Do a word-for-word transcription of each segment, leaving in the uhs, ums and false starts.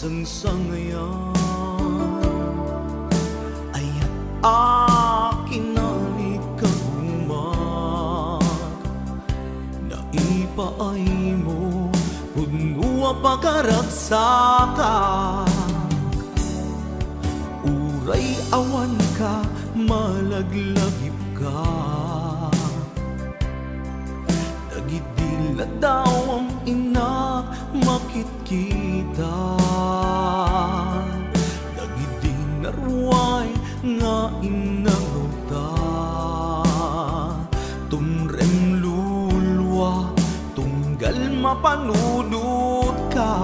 Sangsangayan, ayat a kinalikagumak, naipaaymo, pudno a pakaragsakan. Uray awan ka, malaglagip ka. Dagidi ladawam innak makitkita, dagidi naruay nga innangawta. Tumrem lulua, tunggal mapanunotka.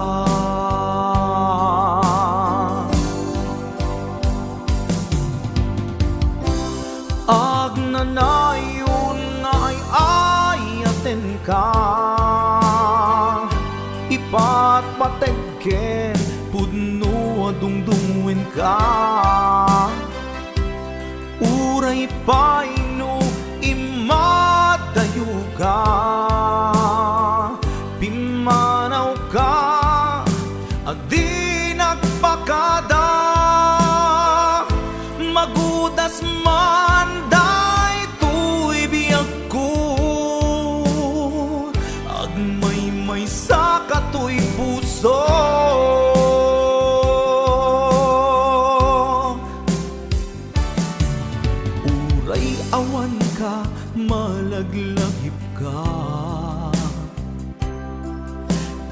Agnanayon nga ay-ayatenka, ipatpateg ken pudno a dungdungenka. Uray pay no immadayoka, pimmanawka a di nagpakada. Magudas man daytoy biagko, agmaymaysa katoy puso. Uray awan ka, malaglagip ka.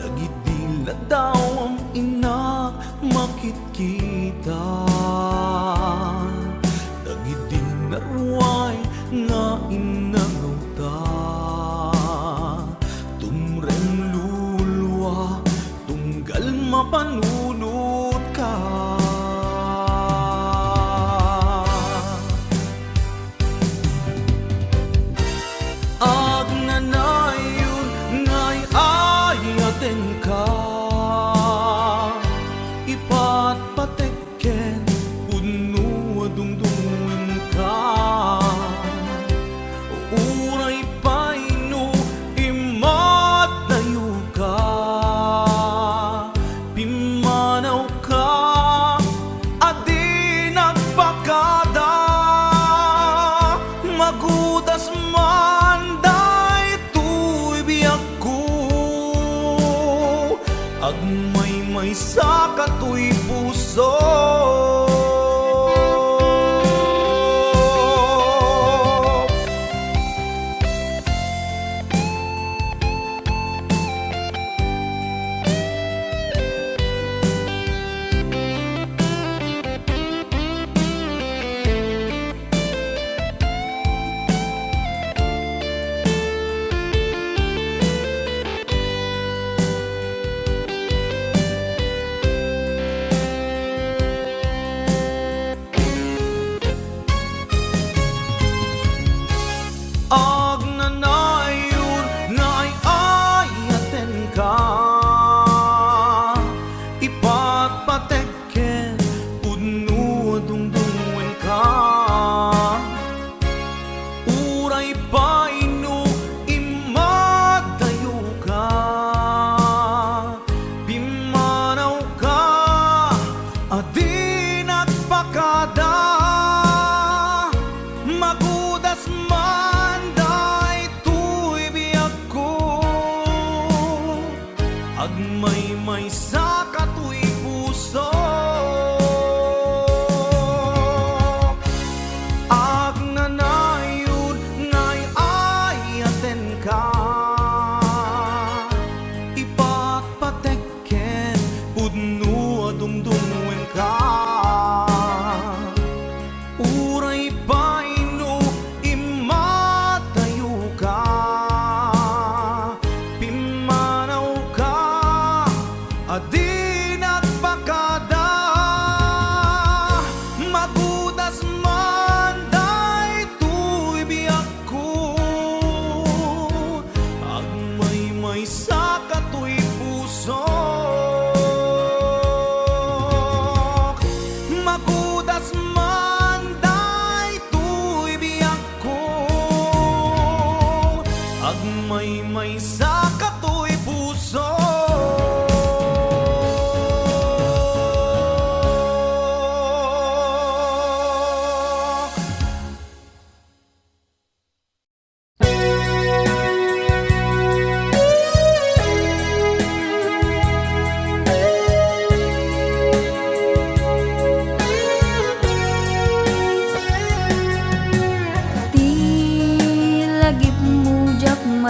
Dagidi ladawam innak makitkita, dagidi naruay nga innangawta. Tumrem lulua, tunggal mapanunotka. Agnanayon nga ay-ayatenka, ipatpatek ken pudno a dungdungenka. Uray pay no immadayoka, pimma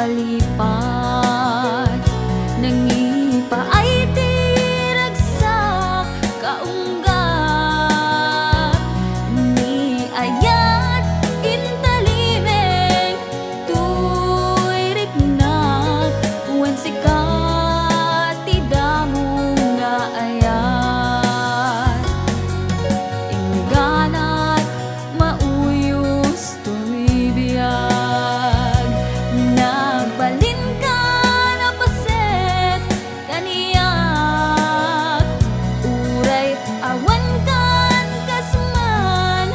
Lipat, nangipaay ti ragsak kaunggat. Ni ayat intalimeng, tuy riknak, wen sika ti damo nga ayat. Ingganat, mauyos toy biag, nagbalinkan a paset kaniak. Uray awan kan kas man,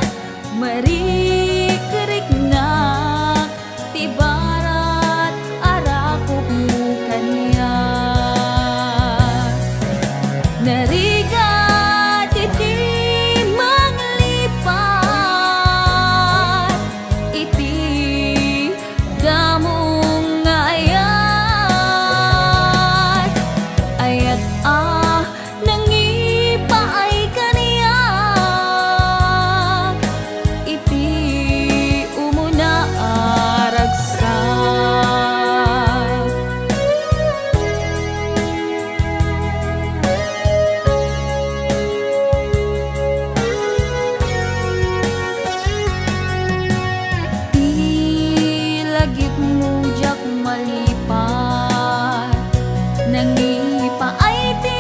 marikriknak ti barat a rakopmo kaniak. Narigat iti manglipat iti damo nga ayat. Ayat a nangipaay kaniak iti umuna a ragsak. Ti lagipmo diak malipat, nangipaay ti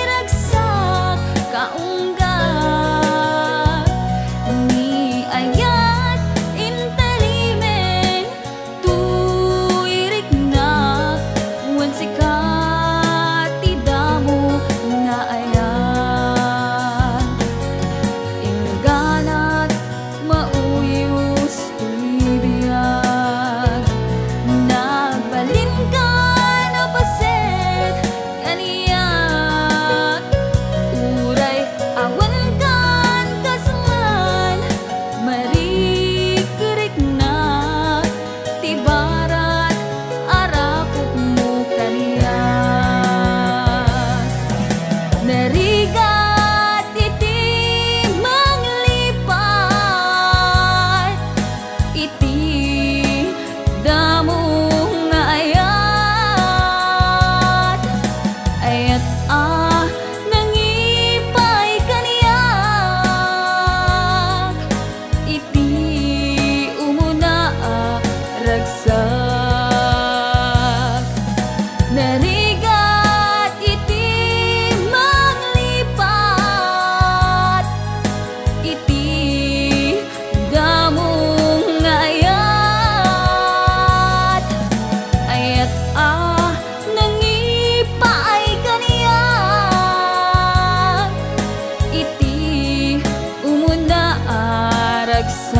ragsak kaunggat. Ni ayat intalimeng, tuy riknak, wen sika ti damo nga ayat. Ingganat, mauyos toy biag, nagbalinkan a paset kaniak. Uray awan kan kas man, marikriknak ti barat a rakopmo kaniak. Narigat iti manglipat iti damo nga ayat. Ayat a nangipaay kaniak iti umuna a ragsak. Narigat iti manglipat iti damo nga ayat. Ayat a nangipaay kaniak iti umuna a ragsak.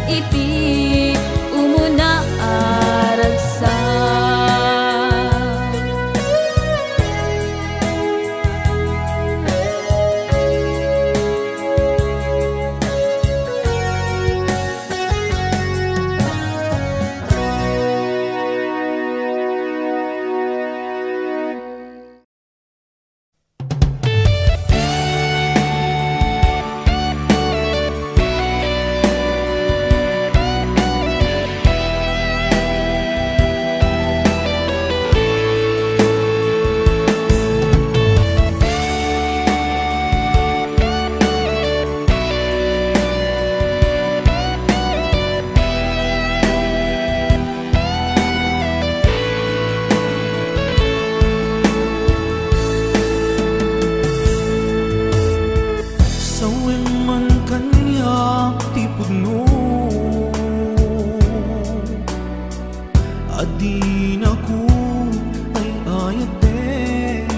Iti umuna a ragsak. Sawen man kaniak ti pudno a dinako ay-ayaten.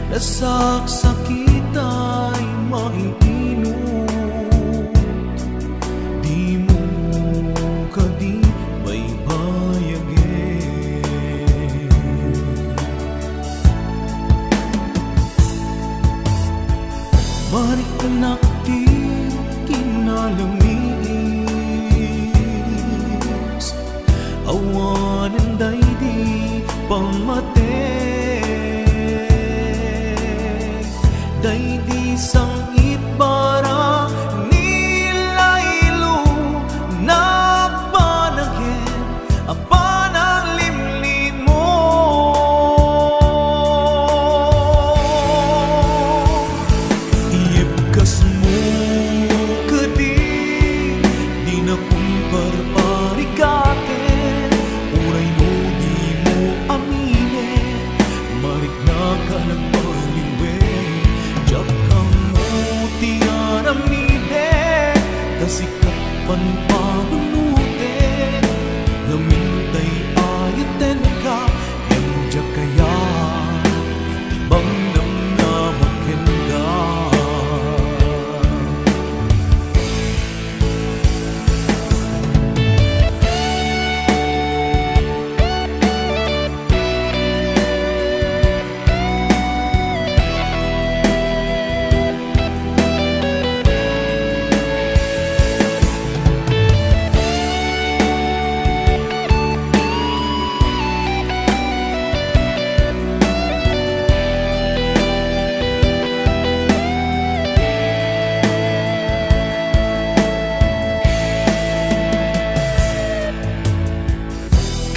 Nasaksakit ay main-inut, dimo kadi baybayagen. Mariknak ti kinalamiis, awanen daydi pammateg, daydi sangit bara ni Laylor. Naka nagbaliwen, diak ammo ti aramidek, ta sika panpanunotek, ngamin tay ayatenka, ngem diak kayat ti mangnamnama kenka.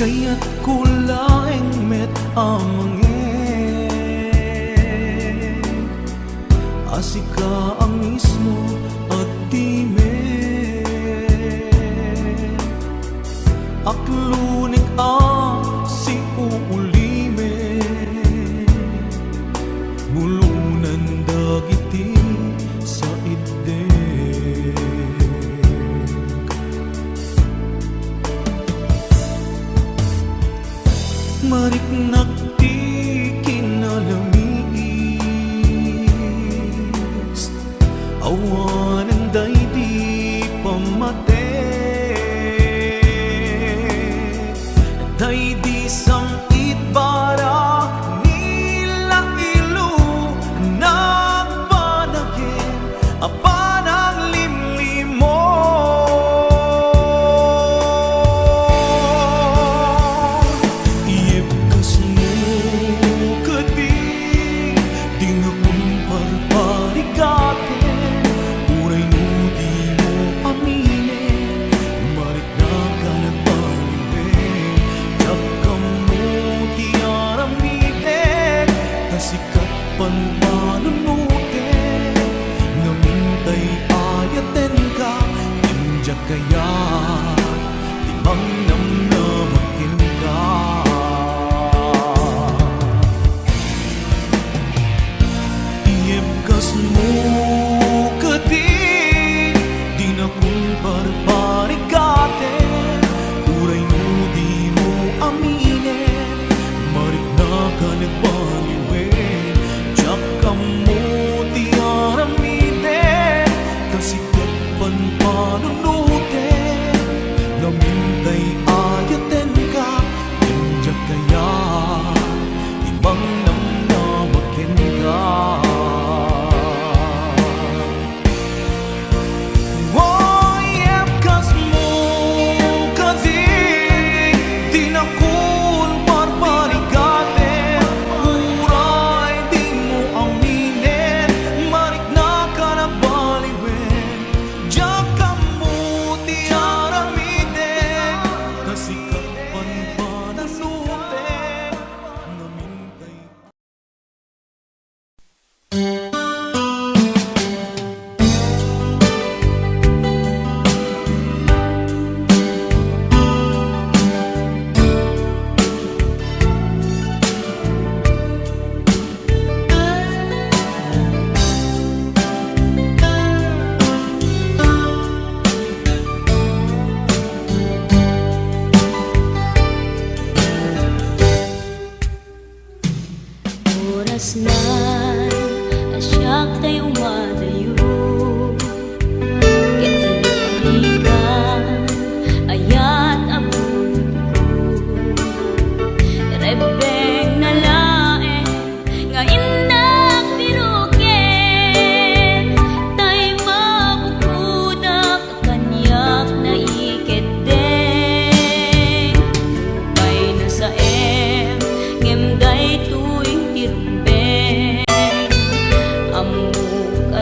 Kayatko laeng met a mangngeg a sika a mismo a timek. Aklonek a siuulimek, bulonen dagiti saiddek. Mariknak ti kinalamiis, awanen daydi pammatek. Daydi sam-it, barak, nila, ilo, nagpanagen a panaglimlimon. Iyebkasmo kadi, dinakon parparigaten, uray no dimo aminen, mariknak a nagbaliwen, diak ammo ti aramidek, ta sika panpanunotek, ngamin tay ayatenka, ngem diak kayat ti mangnamnama kenka. Iyebkasmo kadi, dinakon parparigaten, uray no dimo aminen, mariknak a nagbaliwen, diak ammo ti aramiden, ta sika panpanunotek, ngamin tay ayatenka, ngem diak kayat ti mangnamnama kenka. Iyebkasmo kadi, dinakon parparigaten, uray dimo aminen, mariknak a nagbaliwen, diak ammo ti aramiden, ta sika panpanunotek, ngamin tay Orasna a siak tay umadayo ket liklikan, ayat a bukodko. Rebbengna laeng nga innak biroken, tay mabukodak kaniak naikeddeng. Nupay nasaem, ngem daytoy ti rumbeng. Ammok a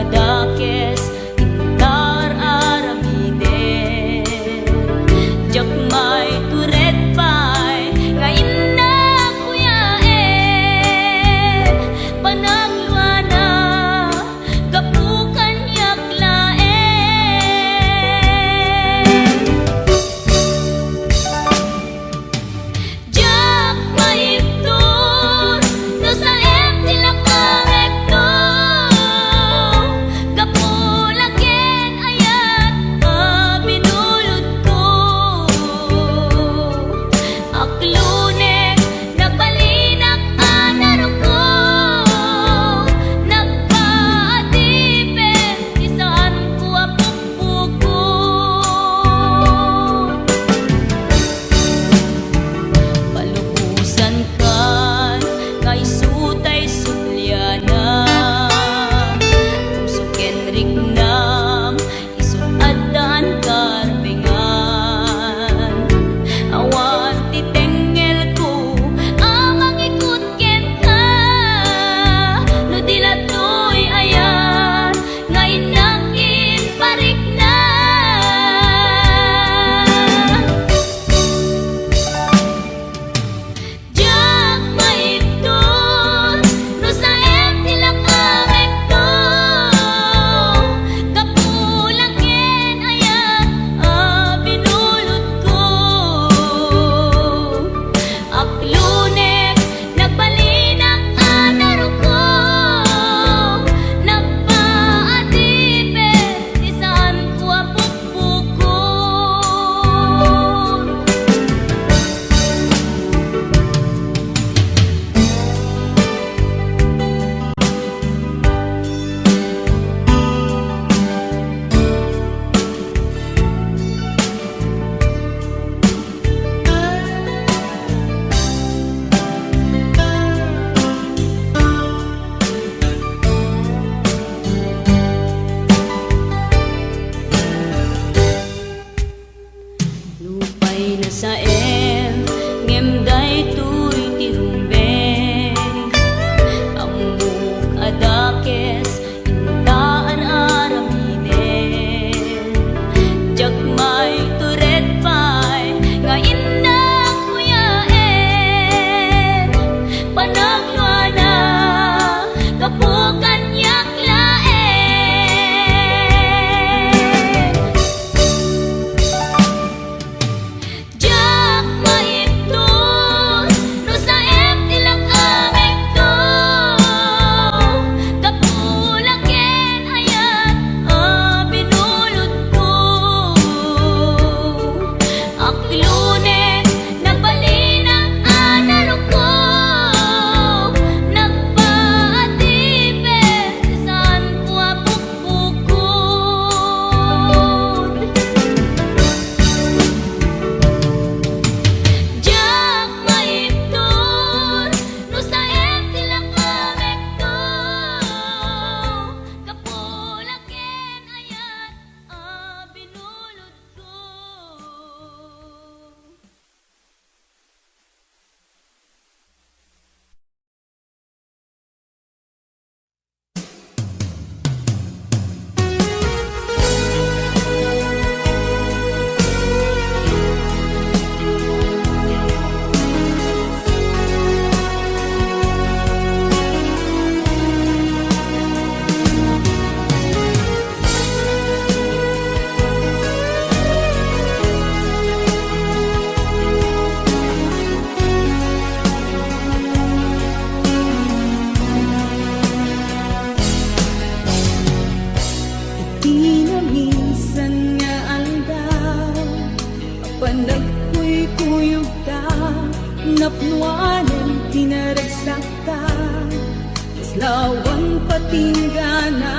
Lawan patinggana,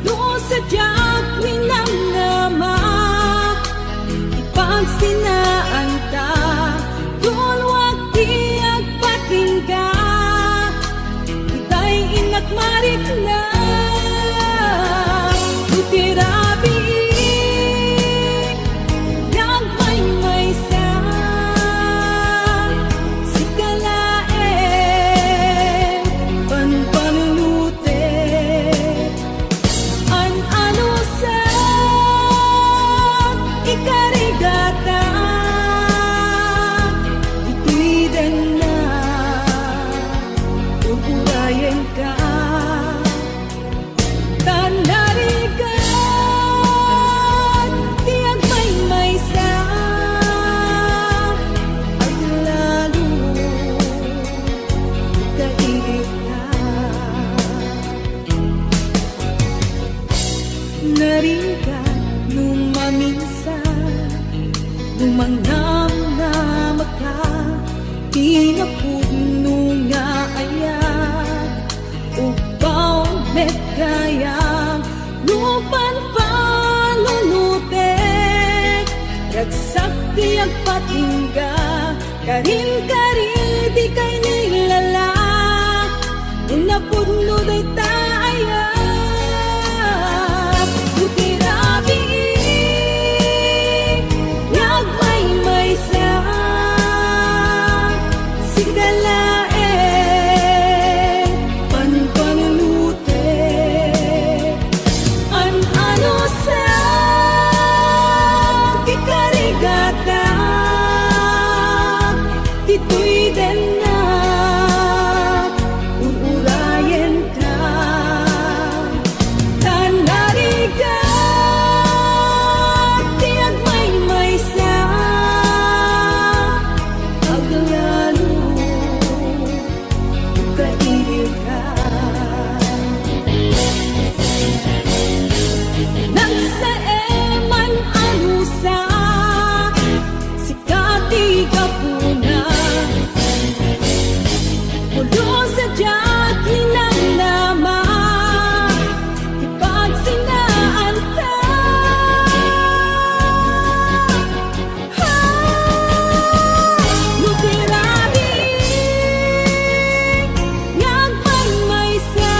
pulos a diak minamnama, ipagsinaanta, tulwak ti agpatingga, itay innak marikna, no ti rabii, nagmaymaysa, sika laeng, panpanunutek, an-anusak, ikarigata, ditoy denna, urayenka. Ta narigat ti agmaymaysa, aglalo, kailiwka. Narigat no maminsan, no mangnamnamaka, ti napudno nga ayat, Ugpaw met gayam, no panpanunutek, ragsak ti agpatingga, karin-kari ti kainilala, no napudno dayta ayat, no ti rabii, nga agmaymaysa, sika laeng, panpanunutek, an-anusak, ti karigatan, ditoy denna, ur-urayenka. Ta narigat ti agmaymaysa, aglalo, kailiwka. Nagsaem man a lusak, Kati gapuna, pulos a diak ninamnama, ti pagsinaanta. Ha, no ti rabii nga agmaymaysa,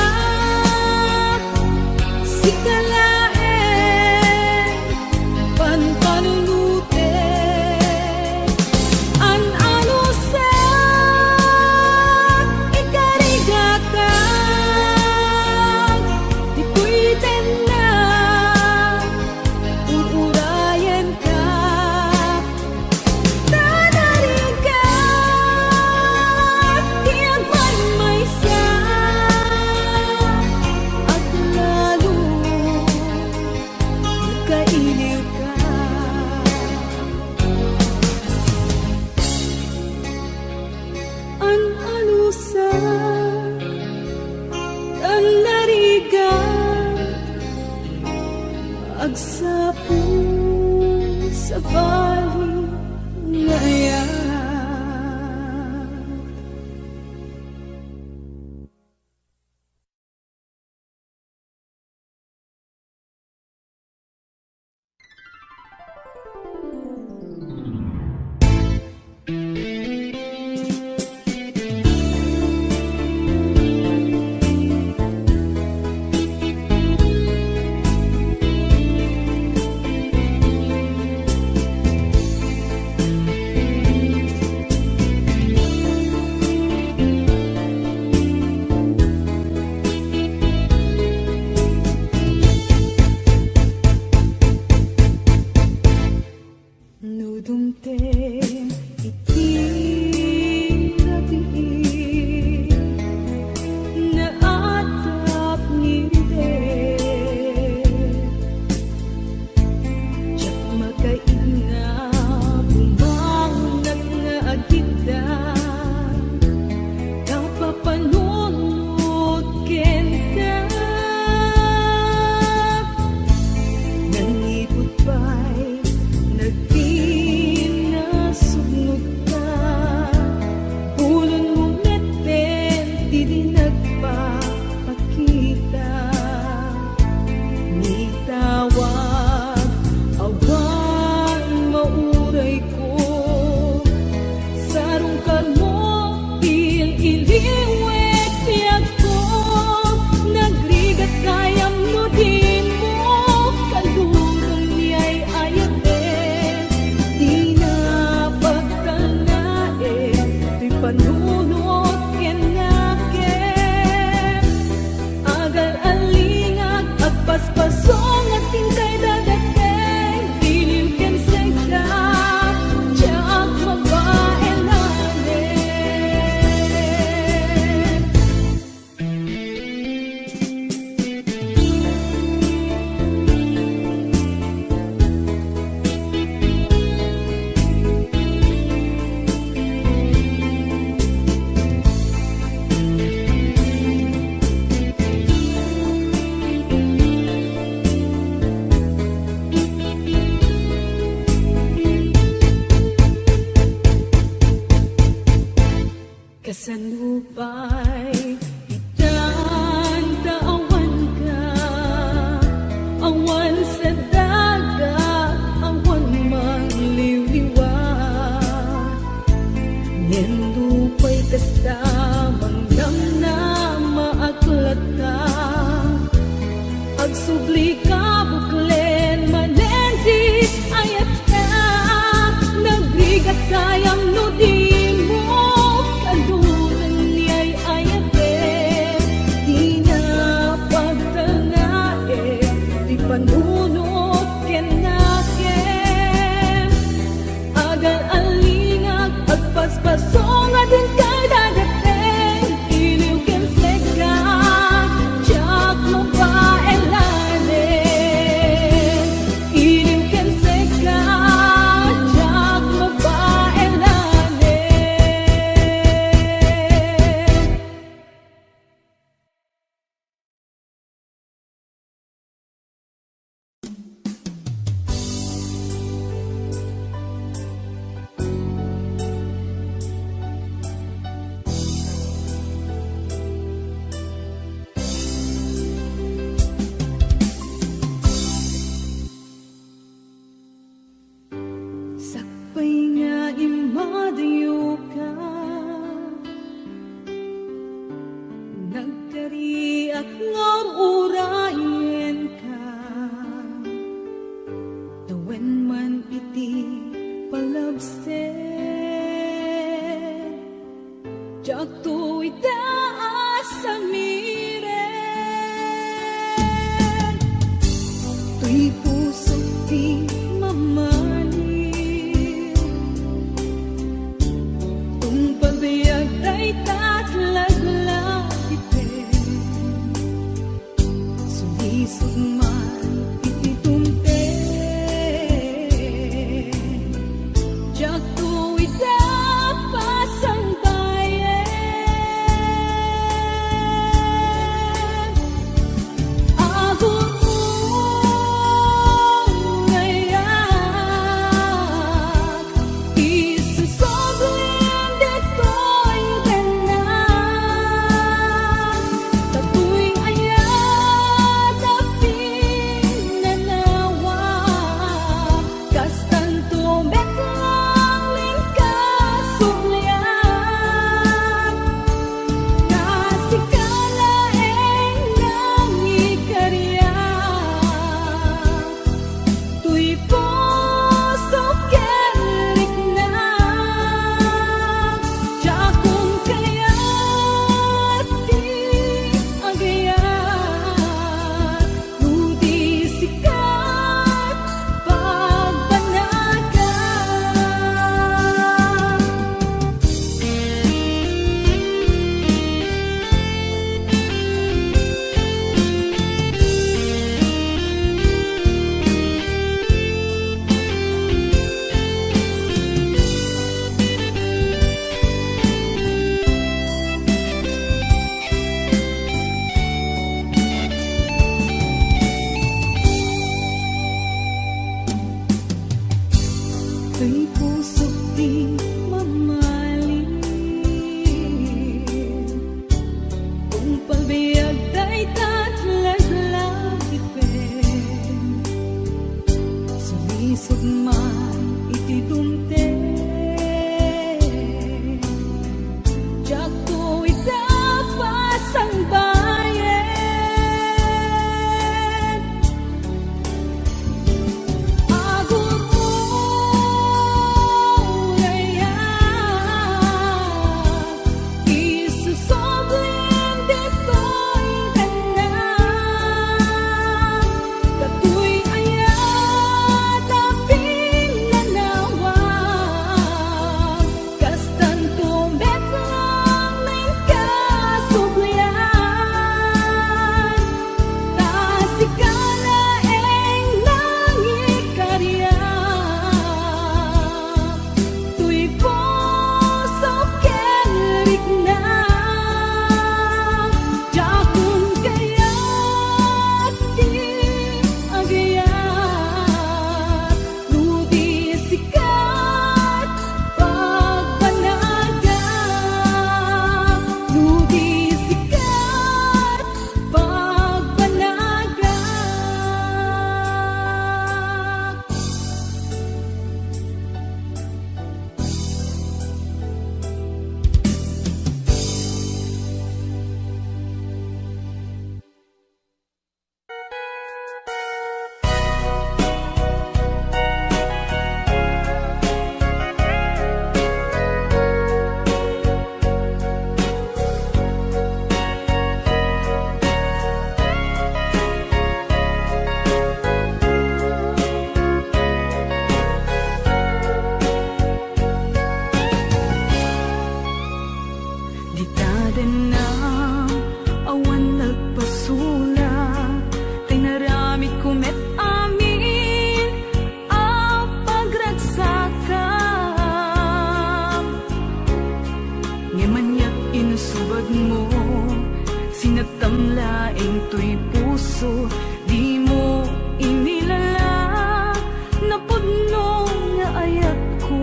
sika laeng, panpanunutek, an-anusak, ikarigatan, ditoy denna, ur-urayenka, ta narigat ti agmaymaysa, aglalo, kailiwka. An-anusak, ta narigat, agsapul, sabali, ngayat. Paspasungan ti inkay dadateng, iliw ken sika, diak mabaelan. Kasano pay itan ta awanka, awan sa daga, awan mangliwliwa. Ngem nupay kasta, mangnamnama ak latta. Agsubli ka, buklen manen ti ayatka. Nagrigat gayam no dimo kaduren ni ay-ayatek. Dina pagtalnaek ti panunot ken nakem. Agal-alingak, agpaspaso nga dinkay dadateng. Iliw ken sika, diak mabaelan. Iliw ken sika, diak mabaelan. Sakbay nga immadayoka, nagkariak ngem urayenka. Tawen man iti palabsek, diakto ita a samiren. Toy pusok ti mamaliw. Tungpal biag dayta a laglagipen. Sulisog man iti dumteng, diakto ita pasangbayen. Agururayak, isusublim ditoy tengnam, datoy ayat a pinanawa, kastanto met langlen kasublian, ta sika laeng nangikariak. Toy puso ken rikna, diakon kayat ti agayat, no di sika pagbanagan. Toy pusok ti mamaliw. Tungpal biag dayta a laglagipen. Sulisog man iti dumteng, diakto ita pasangbayen. Agururayak, isusublim ditoy tengnam, Tamlaeng toy puso, dimo inilala, napudno nga ayatko.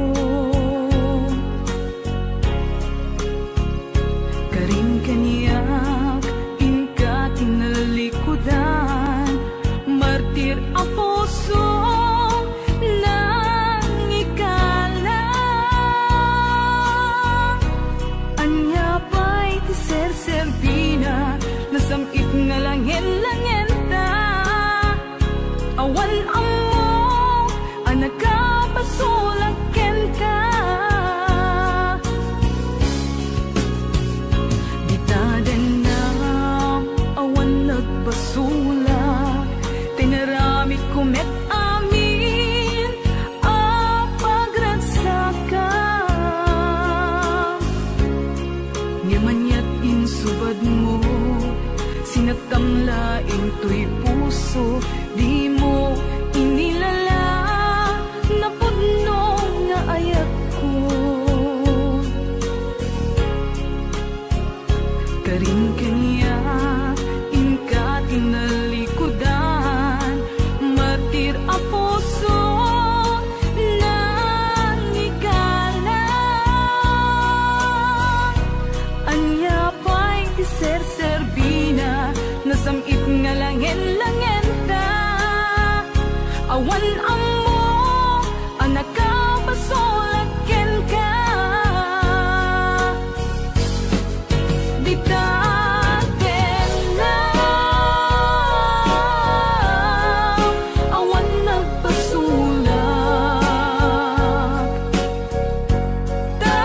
Karin kaniak, inka tinalikudan, martir a puso, nangikala. Ania pay ti serserbina, nasam-it nga langen-langenta. Awan ammo a nakapasulak kenka. Dita dennam, awan nagpasulak, tinaramidko met amin a pagragsakam. Ngem aniat insubadmo, sinattam laeng toy puso, dimo inilala, napudno nga ayatko. Karin kaniak, inka tinalikudan, martir a puso, nangikala. Ania pay ti serserbina, nasam-it nga langen-langenta. Awan ammo a nakapasulak kenka. Dita dennam, awan nagpasulak, ta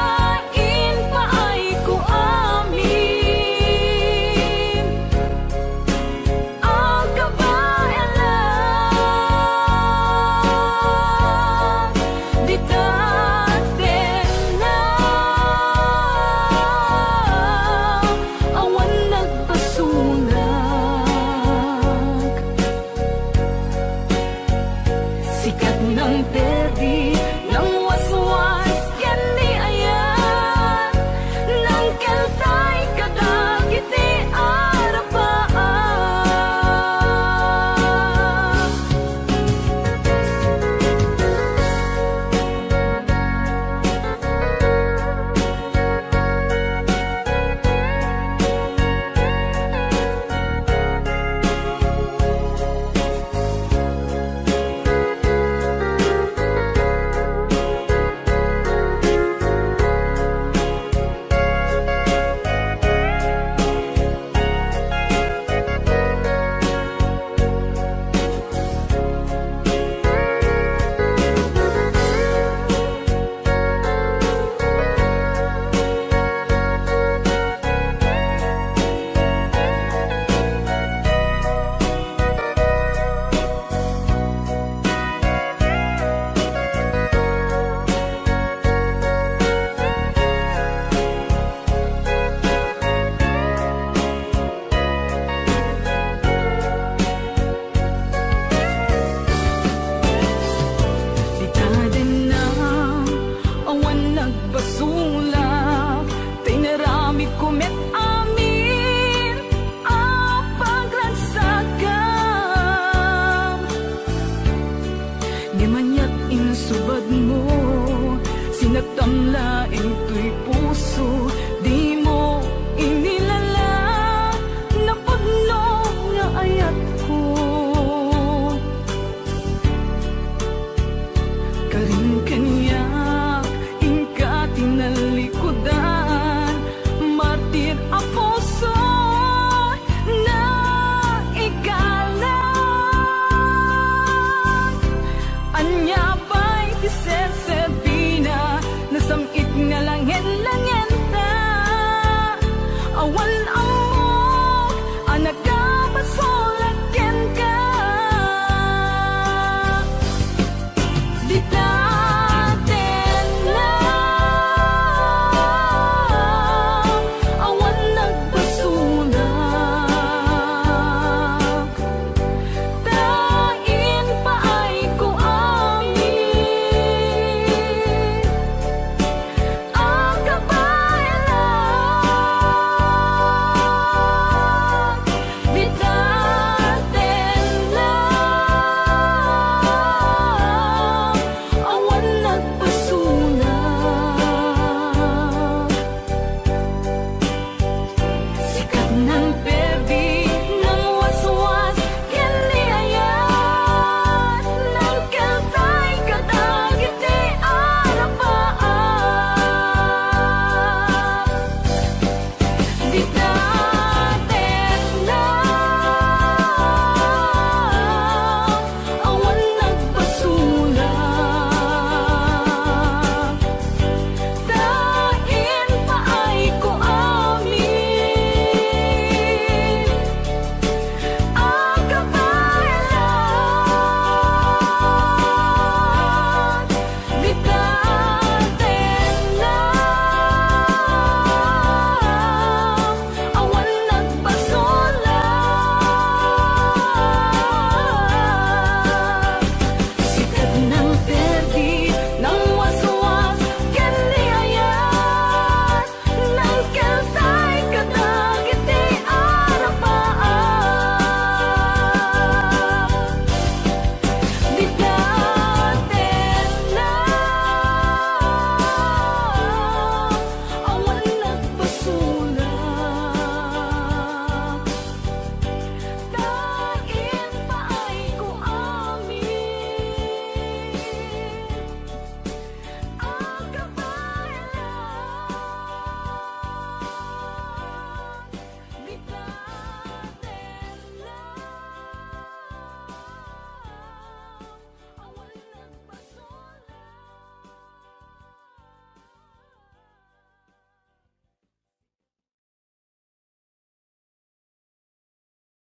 impaayko amin a kabaelan.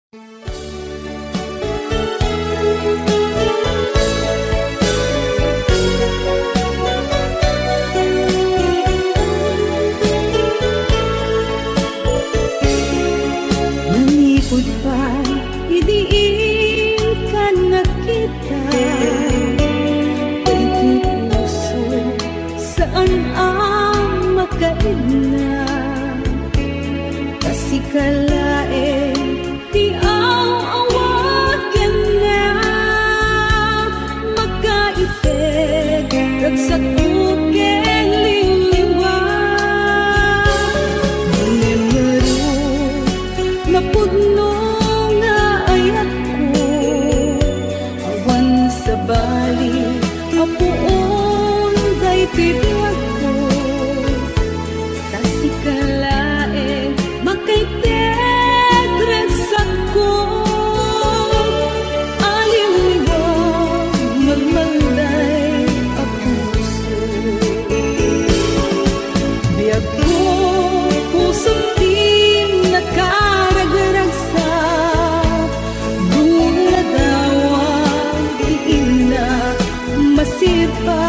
Manipud pay idi inka nakita, daytoy puso saan a makaibna. Ta sika laeng ti aw-awa kenna, makaited, ragsakko ken liwliwa. Ngem ngarud, napudno nga ayatko, awan sabali a puon daytoy biagko. Ta sika laeng makaited, ragsakko a liwliwa, marmalday a puso. Biagko, pusom ti nakaragragsak, no nadawag ti inna, masirpa.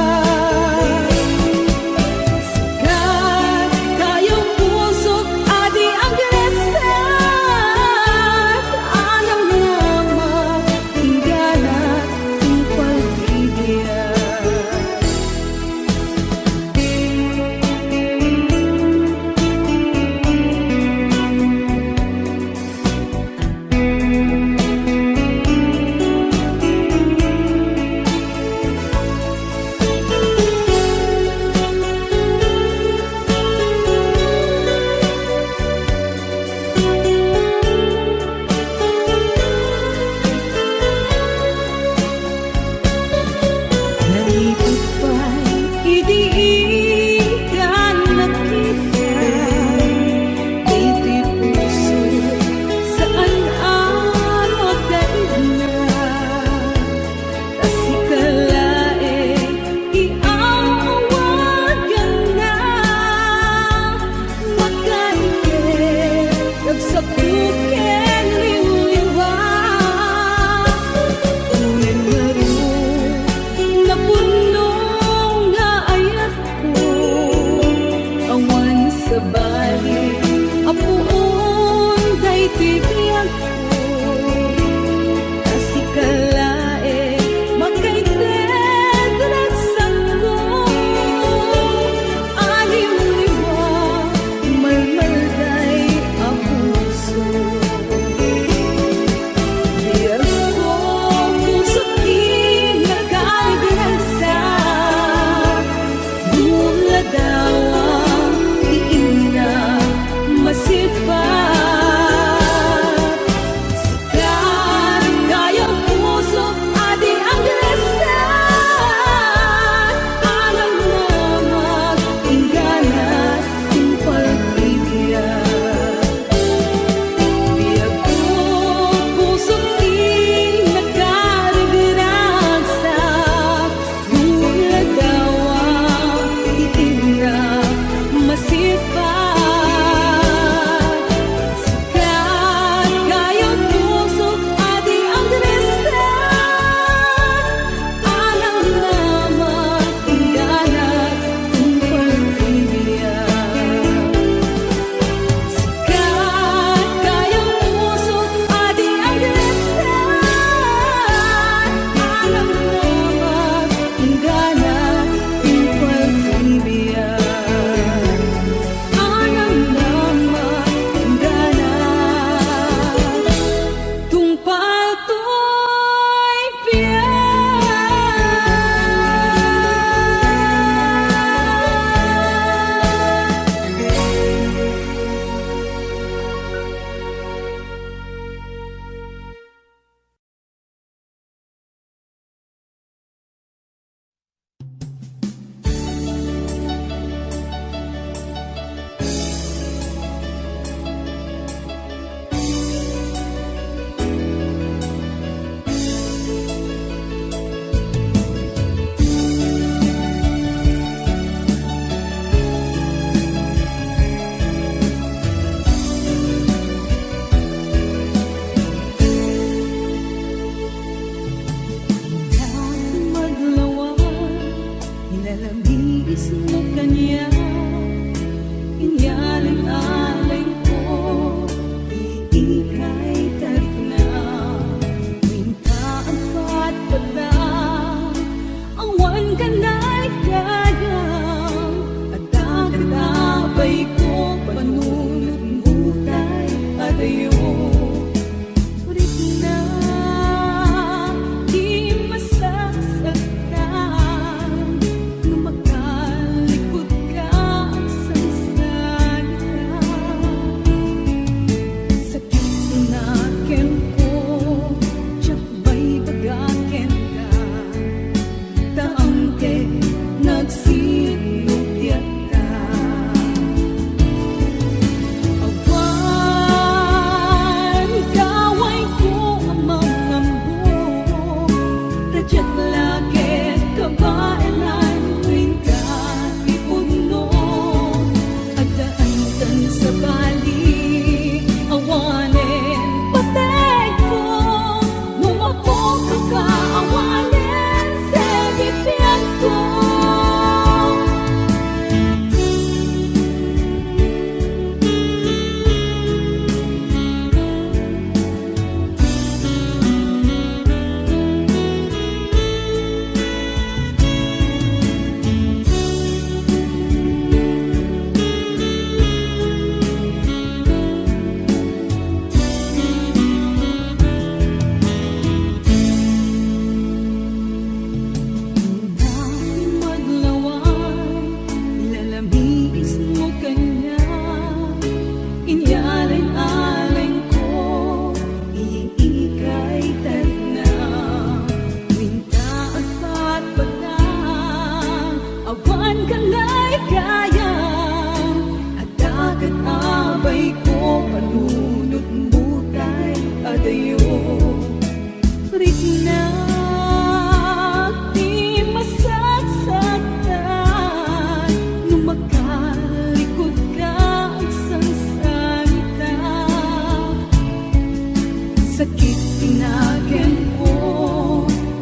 Sakit ti nakenko,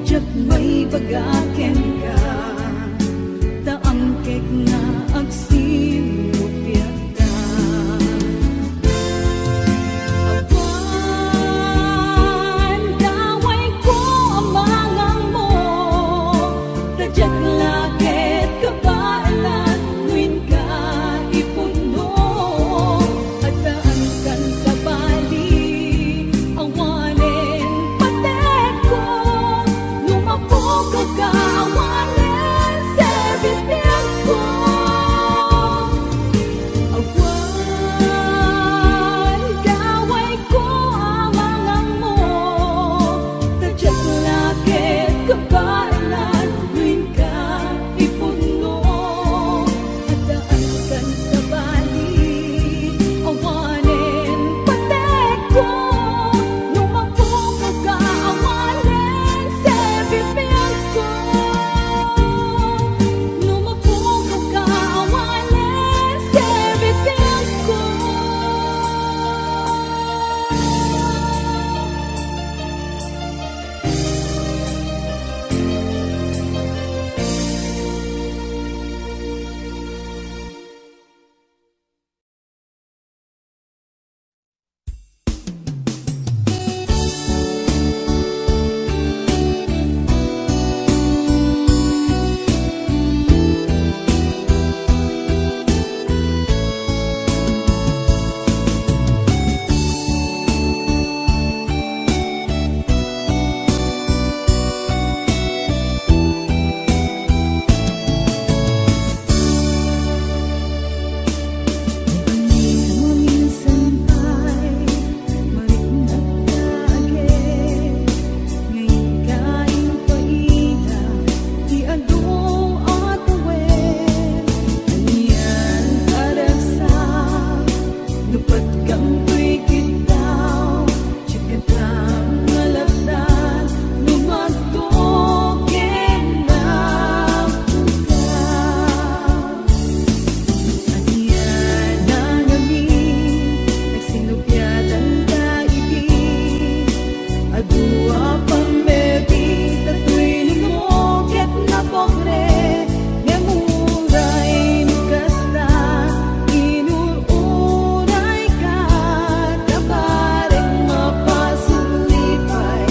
diak maibaga kenka, ta amkek nga agsinnupiatka. Awan dawayko a mangango, ta diak la ket kabaelan no inka ipunno. Addaankan sabali, awanen patekko, no mapukaw ka, awanen serbipianko. Awan dawayko a mangango, ta diak la ket kabaelan no inka ipunno. Addaankan sabali, awanen patekko, no mapukaw ka, awanen serbipianko. No mapukaw ka, awanen serbipianko. Nupatgam toy kitaw, sikatam nga lapdan, lumagtok ken napukaw. Ania na ngamin, nagsinupiatan ta idi, adu a pammerdi, ta toy limo ket napobre, ngem uray no kasta, inur-urayka, ta bareng mapasulipay,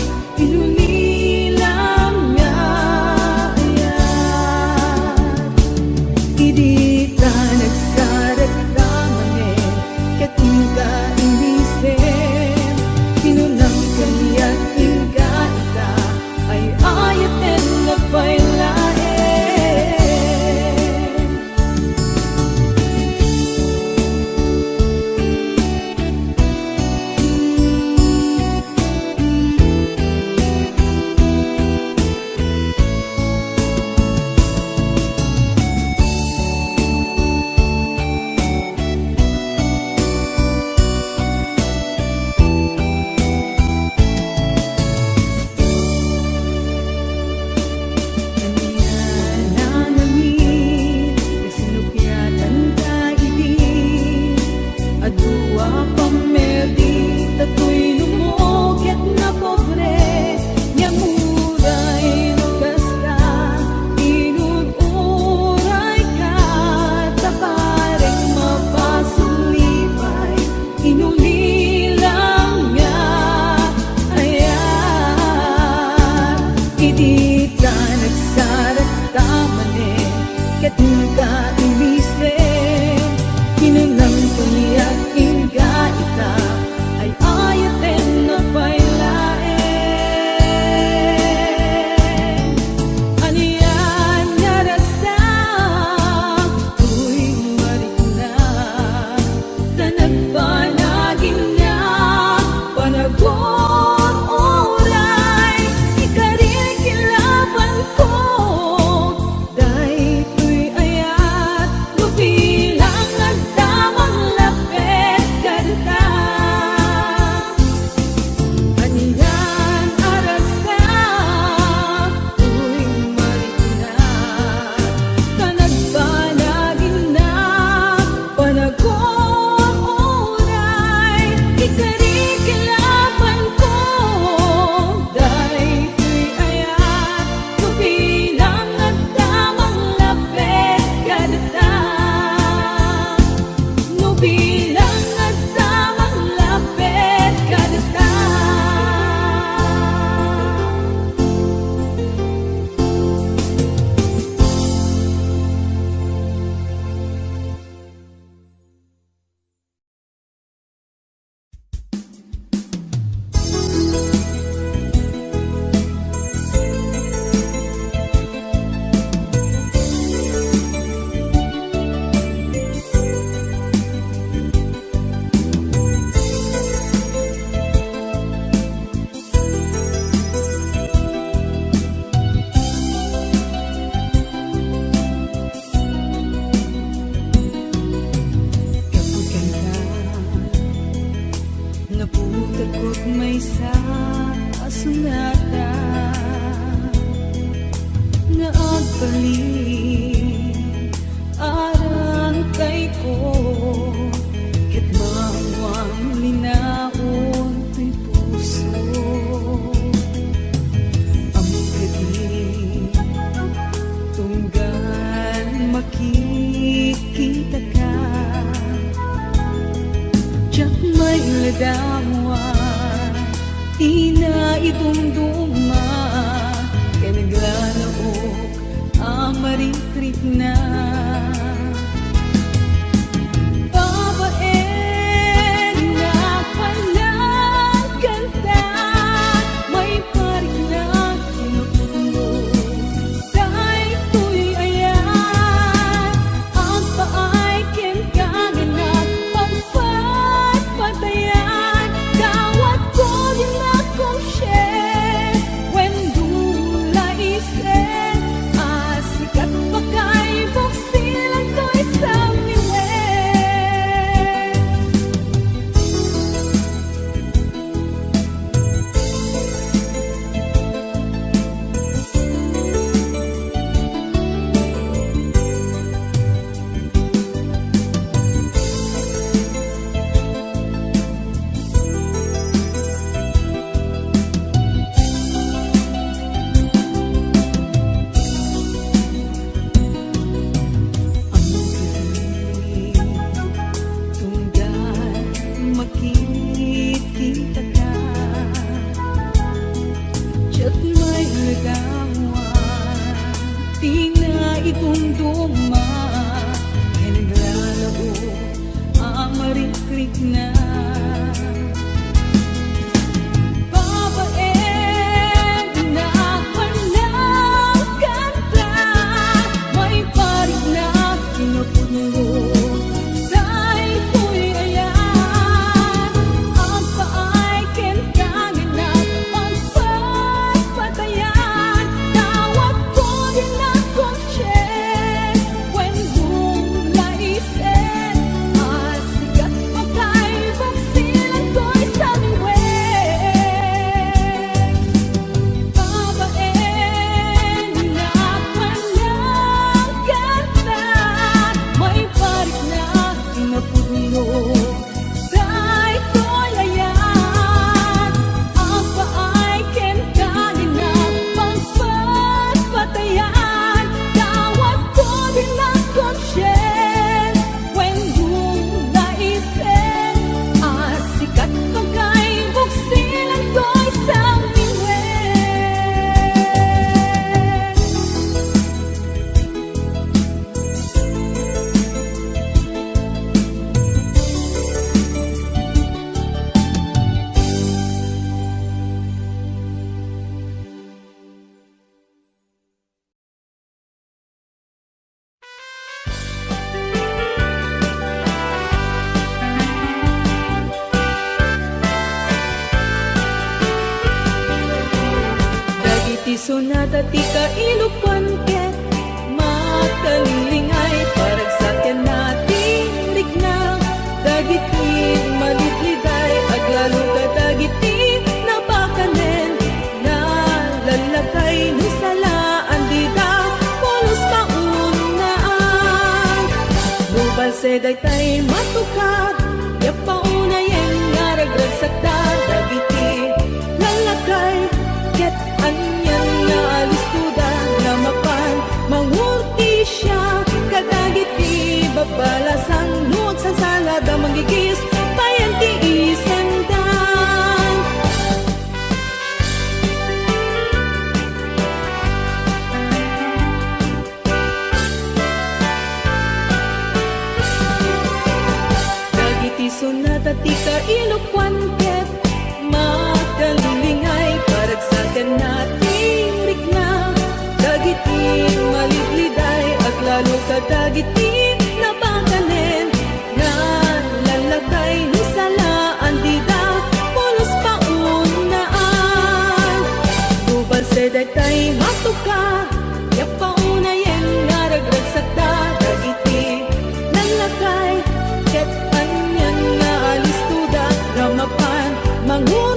inunilam nga ayat. Idi ta nagsarekta manen, ket inka inisem, kinunam kaniak, inka ita, ay-ayaten nga pay laeng. Ania na ngamin, nagsinupiatan ta idi, adu a pammerdi, ta toy limo ket napobre, ngem uray no kasta, inur-urayka, ta bareng mapasulipay, inunilam nga ayat. Idi ta nagsarekta manen, ket inka inisem, kinunam kaniak, inka ita, ay-ayaten nga pay laeng. Ania nga ragsak, toy marikna, ta nagbanag innak panagur-uray, ikarikilabanko daytoy ayat, no bilang adda manglapet kadata. Anian a ragsak, toy marikna, ta nagbanag innak panagur-uray, ikarikilabanko Ket maysa a sonata nga agbalin arang kayko, ket maammoan linaon toy puso. Ammom ketdi, tunggal makitkitaka, diak mailadawa ti naitumtuma ken naglalaok a marikrikna. Babaen, napanagkanta, maiparikna, kinapudno. Daytoy aya, agpaay kenka nga nagpagpatpatayan, dawatko dinak kumsien, wen dula isen, a sikat pakay buksilan toy samiwen. Tunggal makitkitaka, diak mailadawa ti naitumtuma ken naglalaok a marikrikna. Babaen, napanagkanta, maiparikna, kinapudno. Daytoy aya, agpaay kenka nga nagpagpatpatayan, dawatko dinak kumsien, wen dula isen, a sikat pakay buksilan toy samiwen. Babaen, napanagkanta, maiparikna, kinapudno. Daytoy aya, agpaay kenka nga nagpagpatpatayan, dawatko dinak kumsien, wen dula isen, a sikat pakay buksilan toy samiwen. Dagiti sonata ti kailokuan ket makalilingay, paragsakanna ti rikna. Dagiti malidliday, aglalo kadagiti napakanen, nalallakay no salaan dida pulos paunaan. No balse daytay matukar, diak paunayen nga ragragsakda dagiti lallakay, ket anian nga alistoda nga mapan mangurtisia kadagiti babbalasang no agsansalada manggigis payen ti isenda. Dagiti sonata ti kailokuan ket makalilingay, paragsakanna ti rikna. Dagiti malidliday, aglalo kadagiti napakanen, nalallakay no salaan dida pulos paunaan. No balse daytay matukar, diak paunayen nga ragragsakda dagiti lallakay, ket anian nga alistoda nga mapan mangur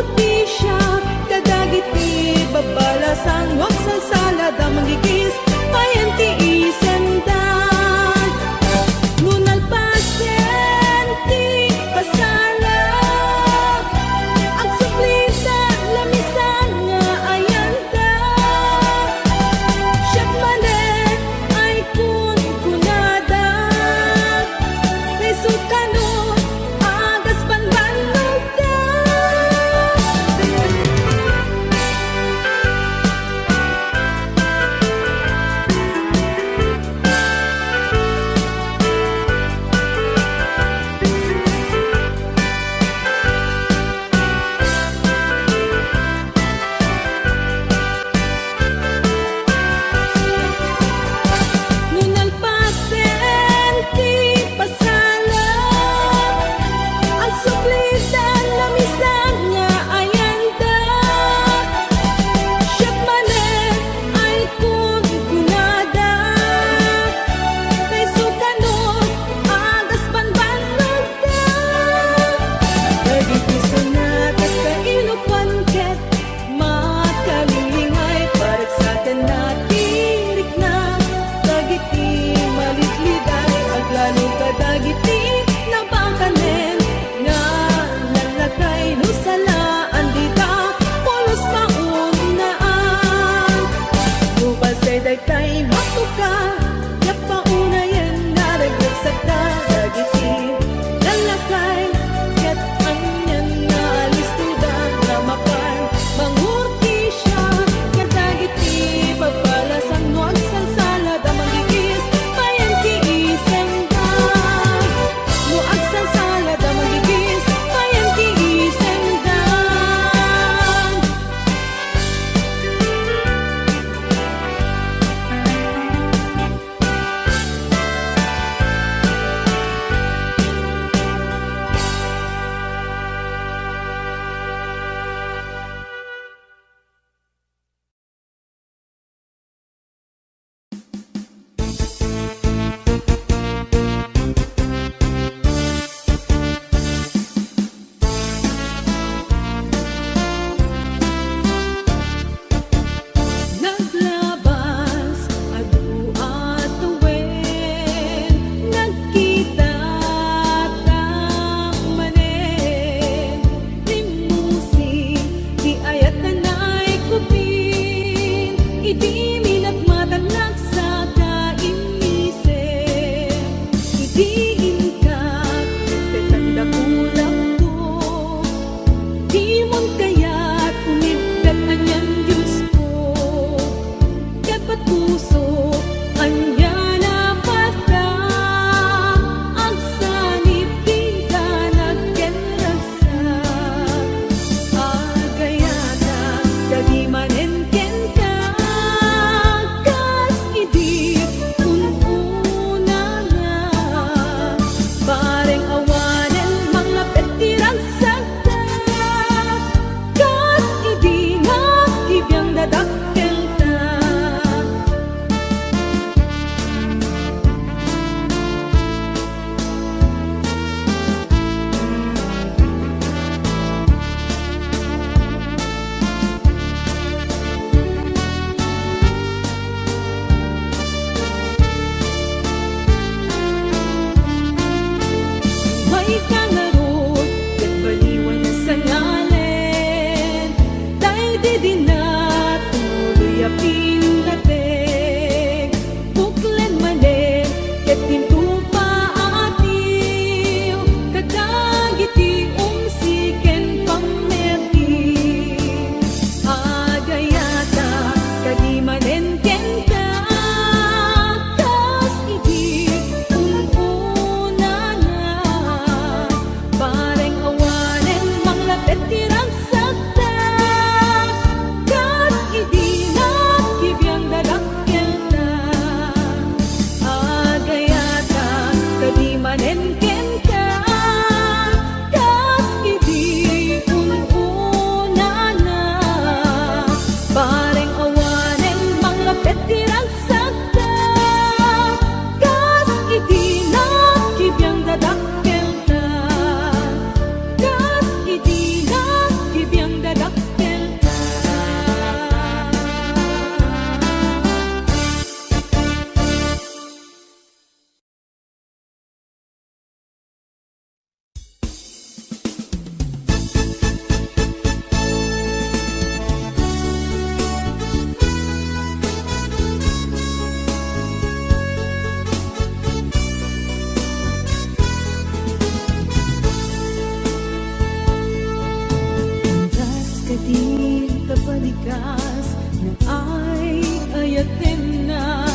Tapalikas nga ay-ayatenna,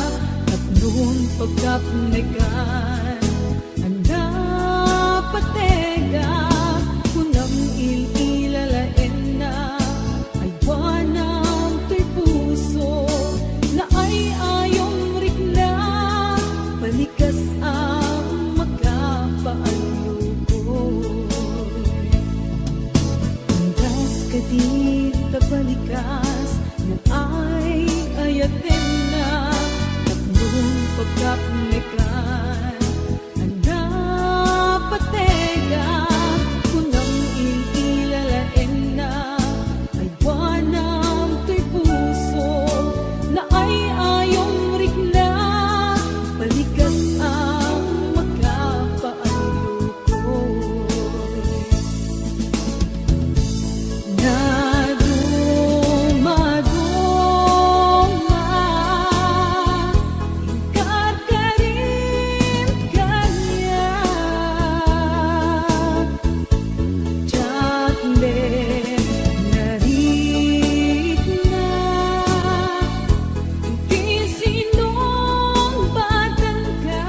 tapno pagkapnekan, anda patega, kunam il-ilalaenna, aywanam toy puso, nga ay-ayom rikna, palikas ang makapaallukoy. Andas kadin tapalikas nga ay-ayatenna, tapno pagkapnekan, anda patega, kunam il-ilalaenna, aywanam toy puso, nga ay-ayom rikna, palikas ang makapaallukoy. Nadumaduma, inkarkarim kaniak, diak met narikna, iti sinungbatanka.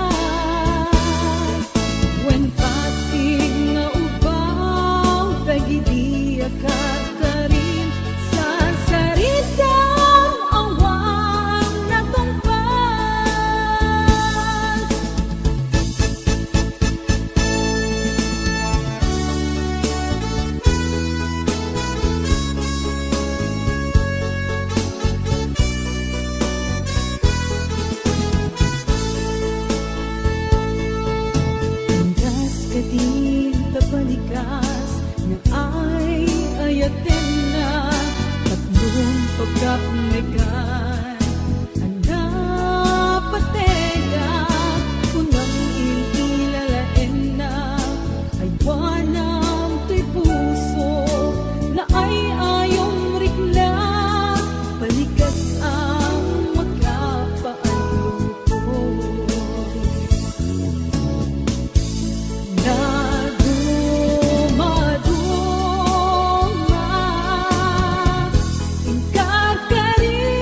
Wen pasig nga ubaw dagidi a karkarim, sarsaritam awan natungpal. Andas kadin tapalikas nga ay-ayatenna, tapno pagkapnekan, anda patega, kunam il-ilalaenna, aywanam toy puso, nga ay-ayom rikna, palikas ang makapaallukoy. Nadumaduma, inkarkarim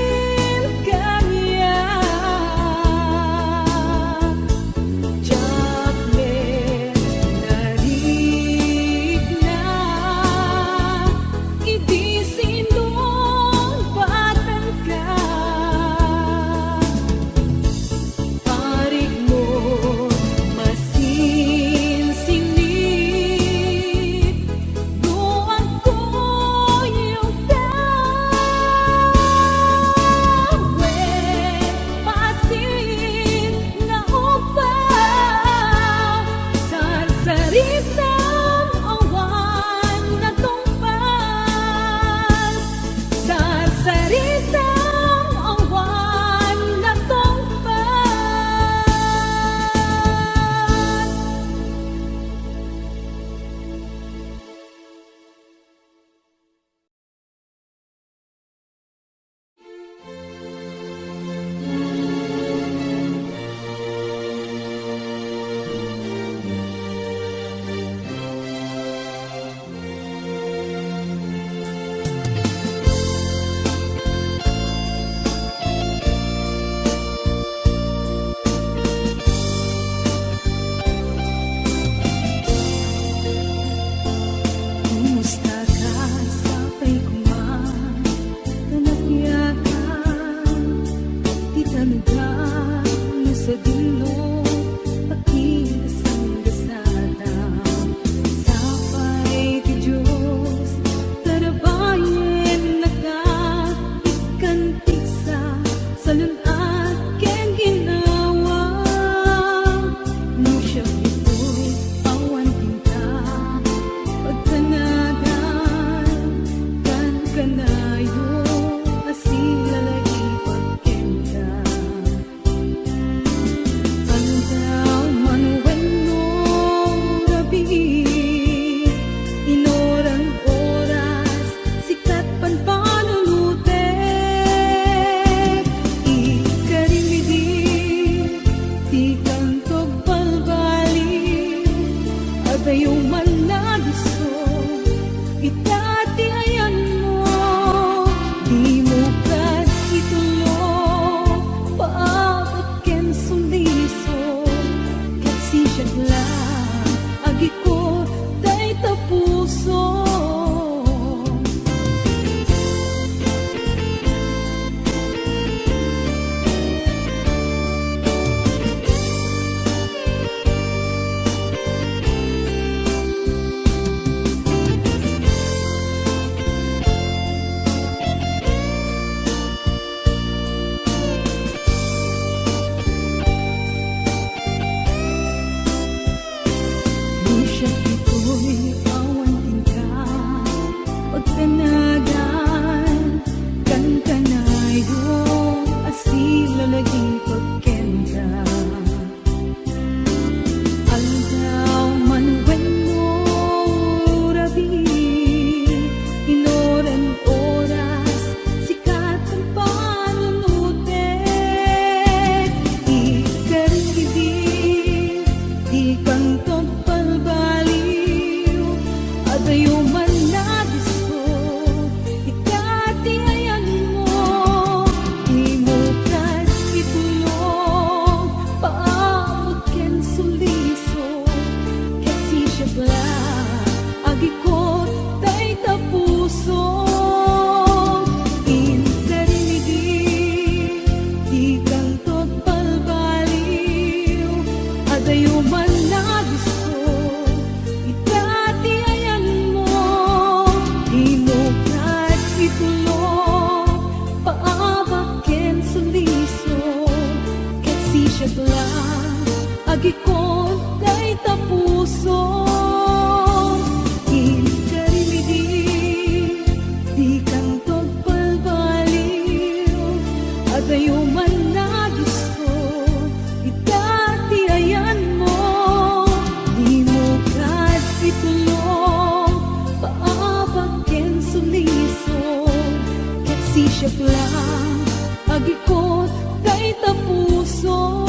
Ti siak lang agikot dayta pusom,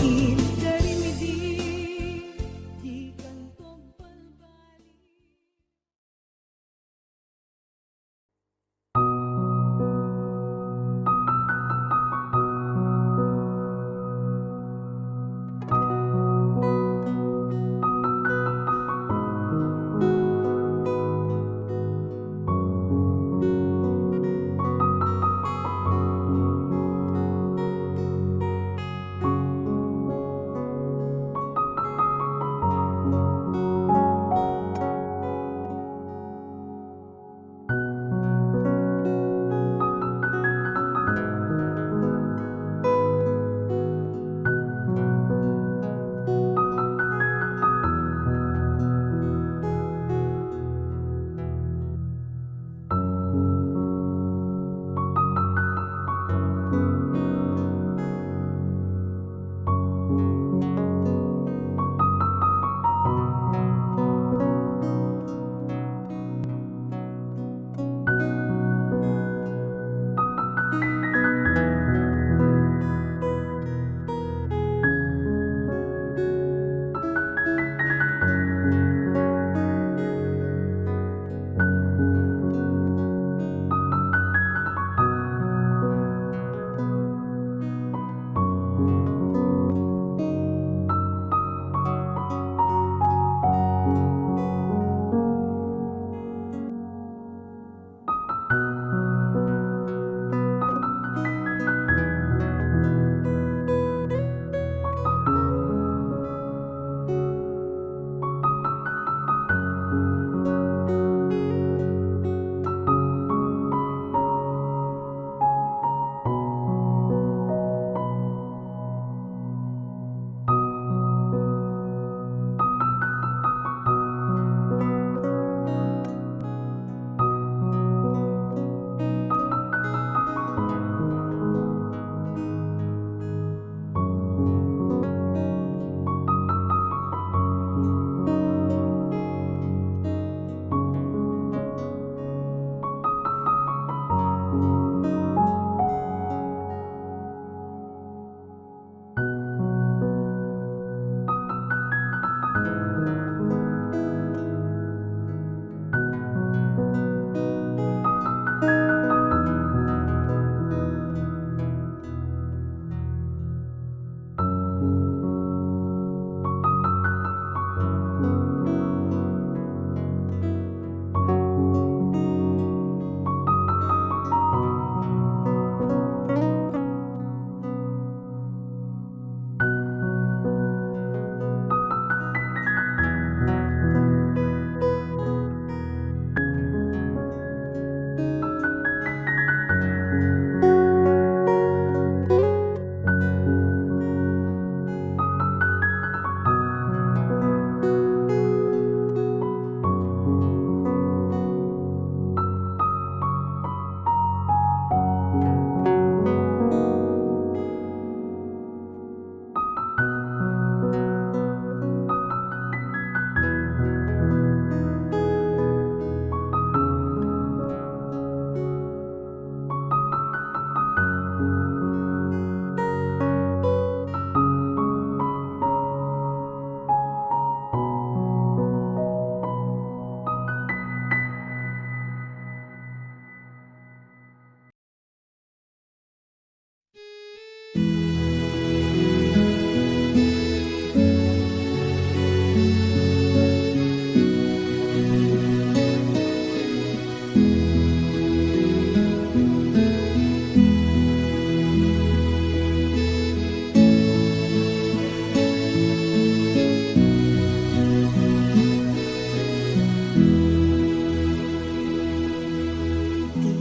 inkarim idi dikanto balbali.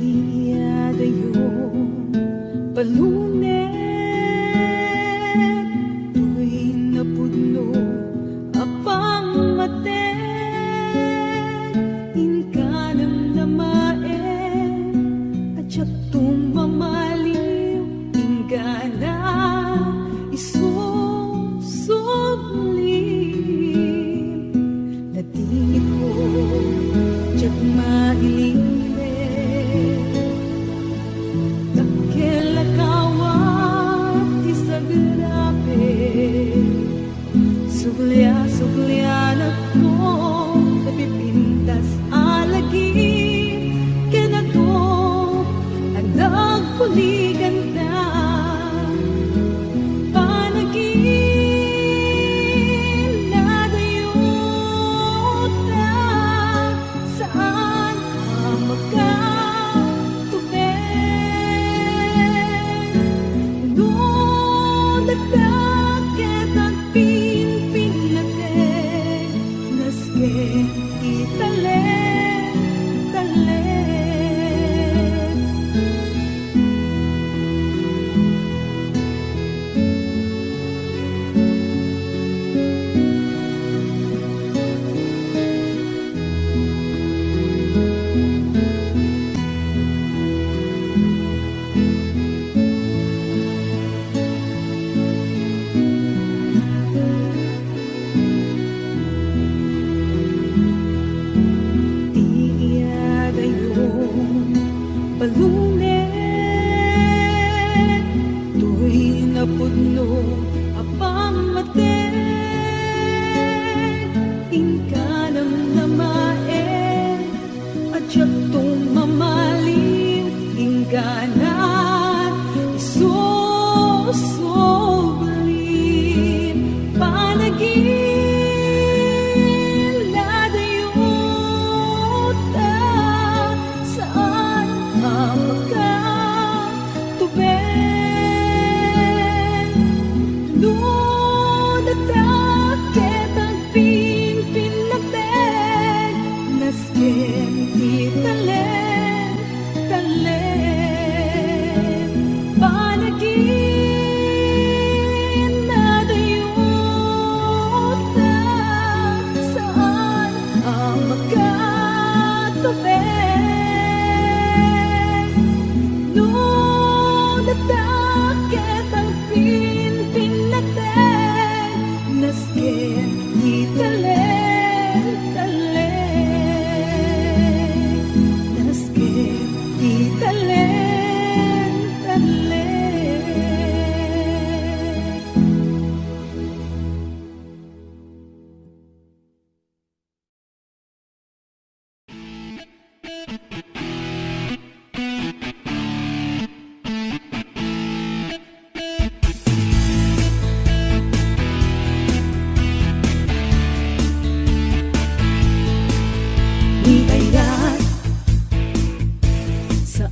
Ti adayo, palunek, toy napudno a pammateg, inka namnamaen a diakto mamaliw, inggana isu subli. Nadingitko, diak mailimed.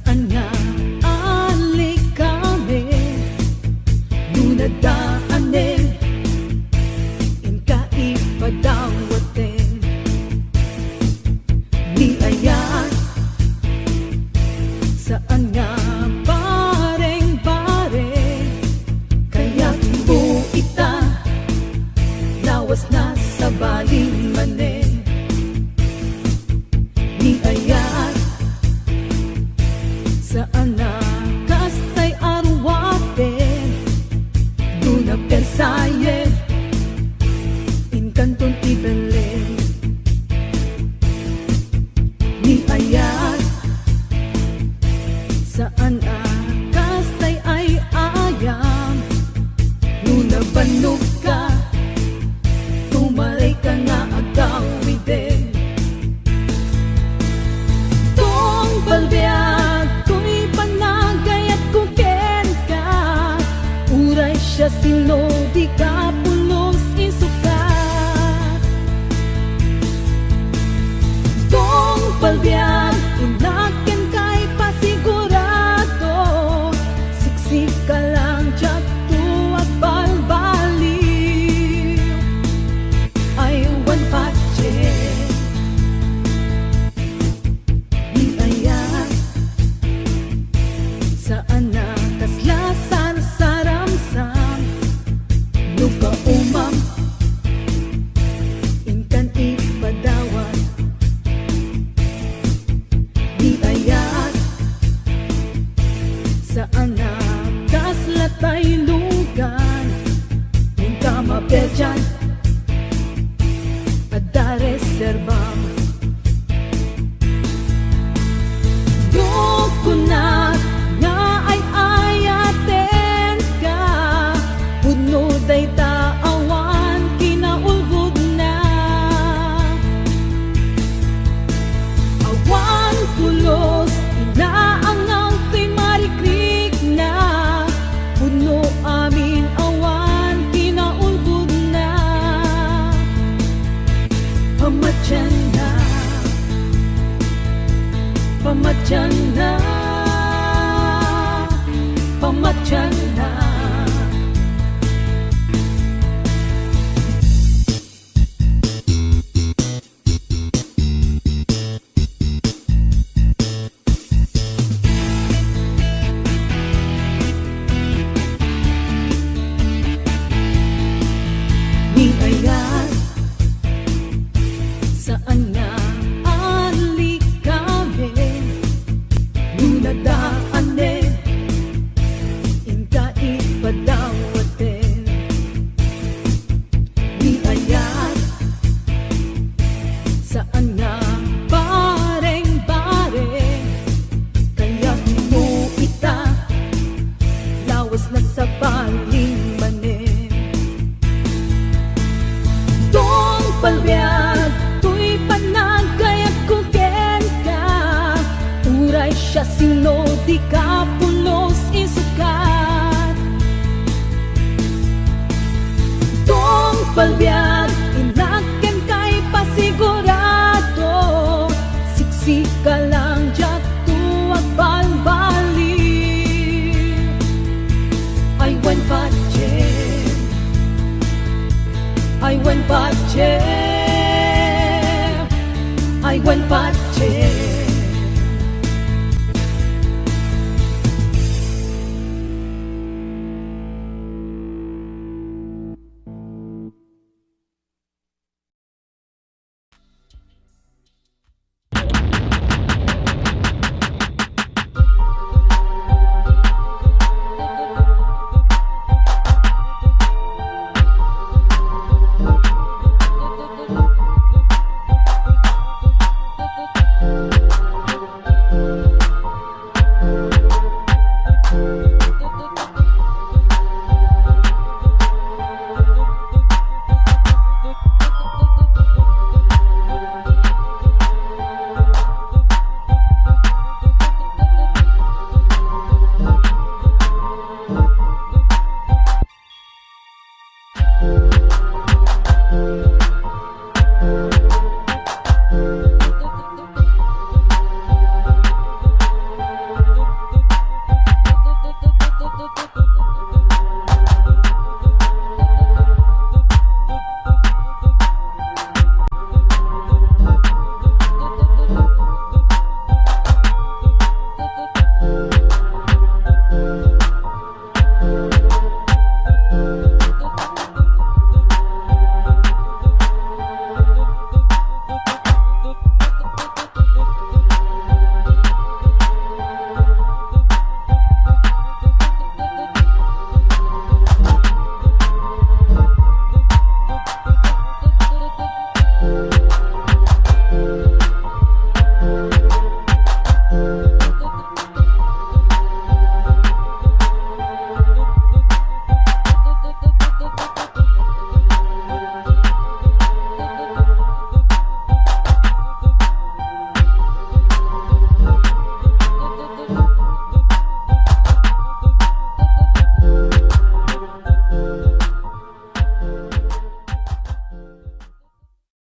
Ania a likami no nadaanen, inka ipadawaten. Ni ayat, saan nga bareng-bareng, kayat mo ita, lawas na sabali manen. Ni ayat, saan a kastay a ruaten, no napersayen, inkanton ti Belen. Ni ayat, saan a kastay ay ayam, no nabannog ka, tumaray ka nga agawiden. Tungpal biag, toy panagayatko kenka, uray siasino di ka pulos isukat. Tungpal biag, innak kenka ipasigurado, siksika lang diak to agbalbaliw. Ay wan patien. Ni ayat, saan a kasla sarsaramsam, no kaumam, inkan ipadawat. Ni ayat, saan a kasla taylugan, inka maperdian, adda reserbam. No kunak nga ay-ayatenka, pudno dayta awan kinaulbodna. Awan pulos, inaangaw ti marikrikna, pudno amin awan kinaulbodna. Pamatianna, pamatianna, pamatianna. Ni ayat, saan nga alikamen, no nadaanen, inka ipadawaten. Ni ayat, saan nga bareng-bareng, kayat mo ita, lawas na sabali manen. Tungpal biag, toy panagayatko kenka, uray siasino di ka pulos isukat. Tungpal biag,